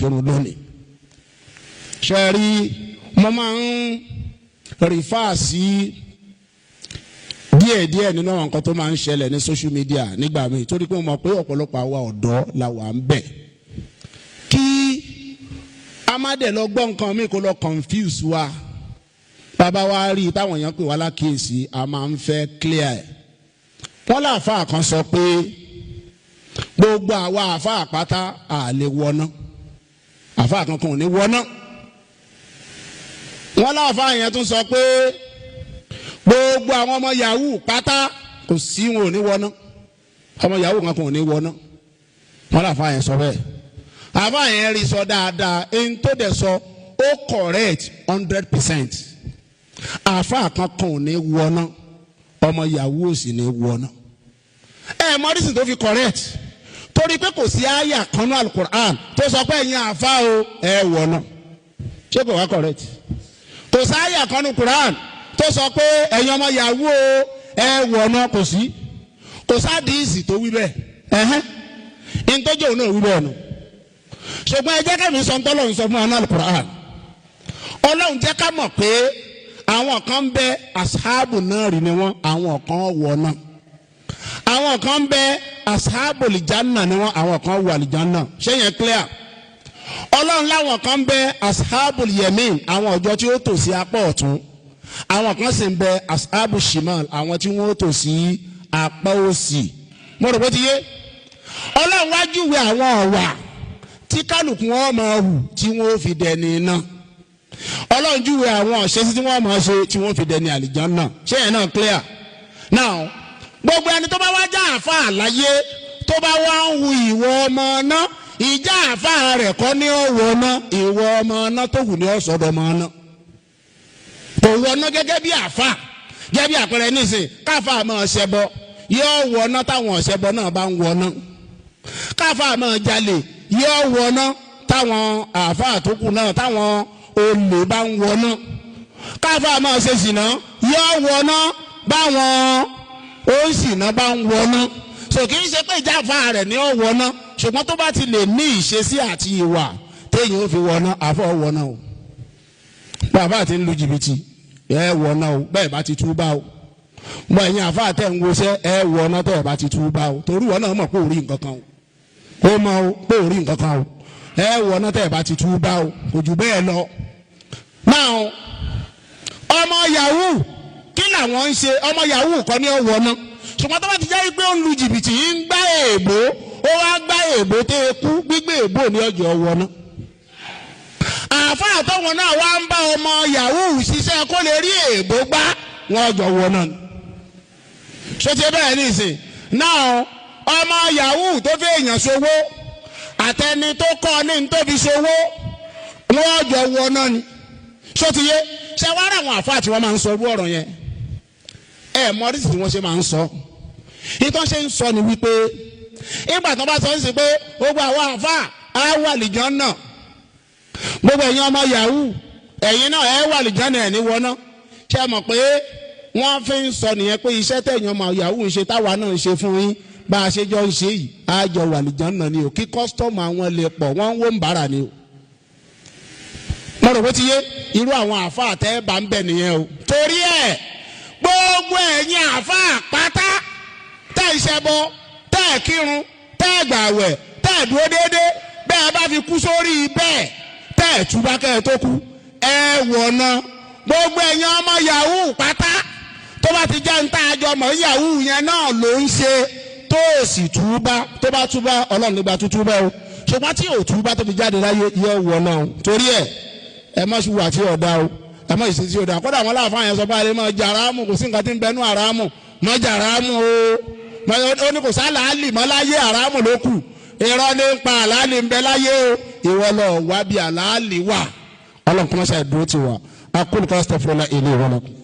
kírun lónìí. Ṣe rí, mo máa ń refer sí díẹ̀díẹ̀ nínú àwọn nǹkan tó máa ń ṣẹlẹ̀ ní social media nígbà míì, torí pé mo mọ̀ pé ọ̀pọ̀lọpọ̀ àwa ọ̀dọ́ la wà ń bẹ̀. Kí a má dẹ̀ lọ gbọ́ nǹkan míì kó lọ confuse wa. Bàbá wa rí i táwọn èèyàn pè wá lákìyèsí, a máa ń fẹ́ clear ẹ̀. Wọ́n láàfáà kan sọ pé gbogbo àwa àfáà pátá à lè wọná, àfáà kankan ò ní wọná. Wọ́n láàfáà yẹn tún sọ pé gbogbo àwọn ọmọ yahoo pátá, kò sí, wọn ò ní wọná, ọmọ yahoo kankan ò ní wọná. Wọ́n láàfáà yẹn sọ bẹ́ẹ̀. Àfáà yẹn rí sọ dáadáa. Ẹni tó dẹ̀ sọ ó correct 100%. Àfáà kankan ò ní wọná, ọmọ yahoo ò sì ní wọná. Ẹ mọ reason tó fi correct? Torí pé kò sí àyà kan ní alukur'an tó sọ pé ẹ̀yin àfa o, ẹ wọná. Ṣé kò wá correct? Kò sí àyà kan ní Quran tó sọ pé ẹ̀yin ọmọ yahoo o, ẹ wọná. Kò sí, kò sádìísì tó wí bẹ́ẹ̀. Ẹ̀hẹ́n, ìtọ́jú òun náà wí bẹ́ẹ̀ nù. Ṣùgbọ́n ẹ jẹ́ ká mi sọ ntọ́lọ́run sọ fún wa ní alukur'an. Ọlọ́run jẹ́ ká mọ̀ pé àwọn kan bẹ, asahabu náà rí ni wọ́n, àwọn kan wọ̀ náà. Àwọn kan bẹ, asahabu lìjánà ni wọ́n, àwọn kan wọ àlìjánà. Ṣé yẹn clear? Ọlọ́run láwọn kan bẹ, asahabu yemin, àwọn ọjọ́ tí ó tò sí apá ọ̀tún. Àwọn kan sì ń bẹ, asahabu shimal, àwọn tí wọ́n tò sí apá òsì. Mo rò bó ti yé. Ọlọ́run wá júwe àwọn ọ̀wà tí kálukú wọn máa hù tí wọ́n fi dẹni iná. Ọlọ́run júwe àwọn ọ̀ṣẹ́sí tí wọ́n máa ṣe tí wọ́n fi dẹni àlìjánná. Ṣé yẹn náà clear now? Gbogbo ẹni tó bá wá já àfa àláyé, tó bá wá ń hu ìwọ ọmọ náà, ìjà àfa rẹ̀ kọ́ ní ọ̀wọ́ náà. Ìwọ ọmọ náà tó wù ní ọ̀sọ́dọ̀ ọmọ náà kò wọ náà gẹ́gẹ́ bí àfa. Gẹ́gẹ́ bí àpẹẹrẹ nísìn, káfa máa ṣẹbọ, yóò wọ náà táwọn ọ̀ṣẹbọ náà bá ń wọ náà. Káfa máa jalè, yóò wọ náà táwọn àfa àtúkù náà, táwọn olè bá ń wọ náà. Káfa máa ṣe ṣìnà, yóò wọ náà báwọn oṣìnà bá ń wọ náà. So kì í ṣe pé ìjáfa rẹ̀ ní ọ̀wọ́ náà, ṣùgbọ́n tó bá ti lè ní ìṣesí àti ìwà téèyàn ó fi wọ náà, àfọ̀ wọ náà o. Bàbá àti ń lu jìbìtì, ẹ wọ náà o, bẹ́ẹ̀ bá ti túbà o. Mọ ẹ̀yin àfa tẹ̀ ń woṣẹ́, ẹ wọ náà tẹ̀ bá ti túbà o, torí wọn náà mọ̀ pé ò rí nǹkan kan o. Ó mọ̀ o pé ò rí nǹkan kan o. Ẹ wọ náà tẹ̀ bá ti túbà o. Kò jù bẹ́ẹ̀ lọ. Náà, ọmọ yahoo, kí làwọn ń ṣe? Ọmọ yahoo kọ́ ní ọ̀wọ́ náà, ṣùgbọ́n tó bá ti jẹ́ pé ó ń lu jìbìtì, ń gbá èèbó, ó wá gbá èèbó tó kú, gbígbé èèbó ní ọjọ́ ọwọ́ náà. Àáfàá tọ́wọ́n náà wá ń bá ọmọ yahoo ṣiṣẹ́ kó lè rí èèbó gbá, wọn jọ wọ náà. Ṣé ti bẹ́ẹ̀ ní ìsìn náà? Ọmọ yahoo tó fi èèyàn ṣòwò àtẹni tó kọ́ ní tó fi ṣòwò, wọn jọ wọ náà ni. Ṣó ti yé? Ṣé wàá rà àwọn àáfàá tí wọ́n máa ń sọ irú ọ̀rọ̀ yẹn? Ẹ mọ oríṣi tí wọ́n ṣe máa ń sọ. Ìtàn ṣe ń sọ ni wípé ìgbà tó bá sọ ń sìn pé gbogbo àwọn àáfàá á wà lìjọ́ náà, gbogbo ẹ̀yin ọmọ yahoo, ẹ̀yin náà ẹ wà lìjọ́ náà, ẹ̀ ní wọná. Ṣé ẹ mọ̀ pé wọ́n fi ń sọ nìyẹn pé iṣẹ́ tẹ̀yìn ọmọ yahoo ń ṣe, táwa náà ń ṣe fún yín, bá a ṣe jọ ń ṣe yìí, á jọ wà lìjọ́ náà ni o, kí customer àwọn lè pọ̀. Wọ́n ń wó ń bára ni o. Mo rò bó ti yé. Irú àwọn àáfàá tẹ́ bá ń bẹ̀ nìyẹn o. Torí ẹ̀, gbogbo ẹ̀yin àáfàá pátá tẹ́ ẹ ṣẹbọ, tẹ́ ẹ kírun, tẹ́ ẹ gbàwẹ̀, tẹ́ ẹ dúró déédéé, bẹ́ẹ̀ bá fi kú sórí bẹ́ẹ̀, tẹ́ ẹ túbá kẹ́ ẹ tó kú, ẹ wọ̀nà. Gbogbo ẹ̀yin ọmọ yahoo pátá, tó bá ti jẹ́ ń tá àjọ mọ̀ yahoo yẹn náà ló ń ṣe, tó o sì túbá, tó bá túbá, Ọlọ́run nígbà tó túbá o, ṣùgbọ́n tí ò túbá tó fi jáde láyé, yẹ wọ̀nà o. Torí ẹ̀, ẹ má ṣùwà tí ò dá o, ẹ má ṣe tí ò dá. Kódà àwọn aláàfáà yẹn sọ pé àlè máa jẹ àràmù, kò sí nǹkan tí ń bẹnu àràmù, má jẹ àràmù o. Ó ní kò sálàálì mọ́ láyé, àràmù ló kù. Irọ́ ní ń pa, àlàálì ń bẹ láyé o. Ìwọ lọ wá bí àlàálì wà. Ọlọ́run kọ́mọ́sá ìdúró ti wà. Aqulu qawli, astaghfirullah li wa lakum.